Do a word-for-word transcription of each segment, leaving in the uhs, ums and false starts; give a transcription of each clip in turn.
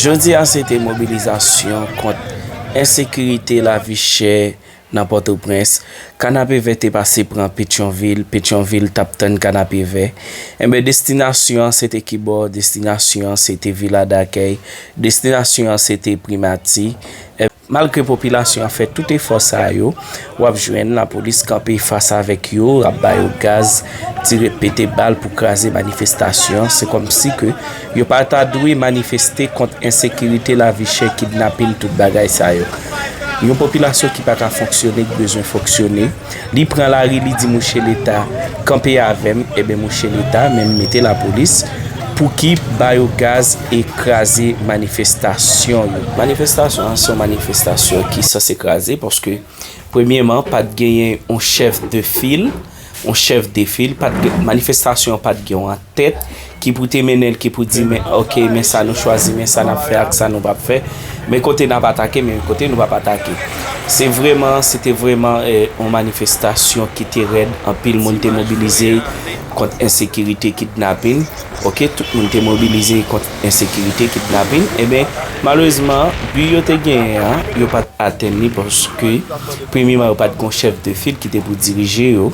Jodi a se te mobilizasyon kont ensekirite, lavi chè nan Pòtoprens. Kanapevè te pase pran Petyonvil, Petyonvil t ap tann Kanapevè. Enben, destinasyon an se te kibò? Destinasyon an se te Vila Dakèy, destinasyon an se te Primati. Malgre popilasyon an fè tout efò sa yo, w ap jwenn lapolis kanpe fas avèk yo, ap ba yo gaz, tire, pete bal pou kraze manifestasyon. Se kòmsi ke yo pa ta dwe manifeste kont ensekirite, lavi chè, kidnapin, tout bagay sa yo. Yon popilasyon ki pa ka fonksyone, ki bezwen fonksyone, li pran lari, li di mouche Leta, kanpe avè m, enben mouche Leta menm mete lapolis pou ki ba yo gaz e kraze manifestasyon yo. Manifestasyon an se yon manifestasyon ki sanse kraze paske, premyeman, pa t genyen yon chèf de fil, yon chèf de fil, pa t gen, manifestasyon an pa t gen yon tèt ki pou te mennen l, ki pou di, men, ok, men sa nou chwazi, men sa n ap fè ak sa nou p ap fè, men kote n ap atake, men kote nou p ap atake. Se vrèman, se te vrèman, eh, yon manifestasyon ki te rèd. Anpil moun te mobilize kont ensekirite, kidnapin. Ok, tout moun te mobilize kont ensekirite, kidnapin. Enben, malerezman, bi yo te genyen an, yo pa t atenn li paske, premyeman, yo pa t gen yon chèf de fil ki te pou dirije yo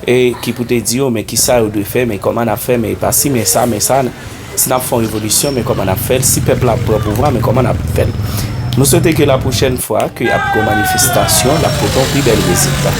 e ki pou te di yo, men kisa yo dwe fè, men kòman n ap fè, men e pa si, men sa, men sa. Si n ap fè yon revolisyon, men kòman n ap fè l? Si pèp la ap pran pouvwa, men kòman n ap fè l? Nou swete ke la pwochèn fwa ke ap gen manifestasyon, l ap pote yon pi bèl rezilta.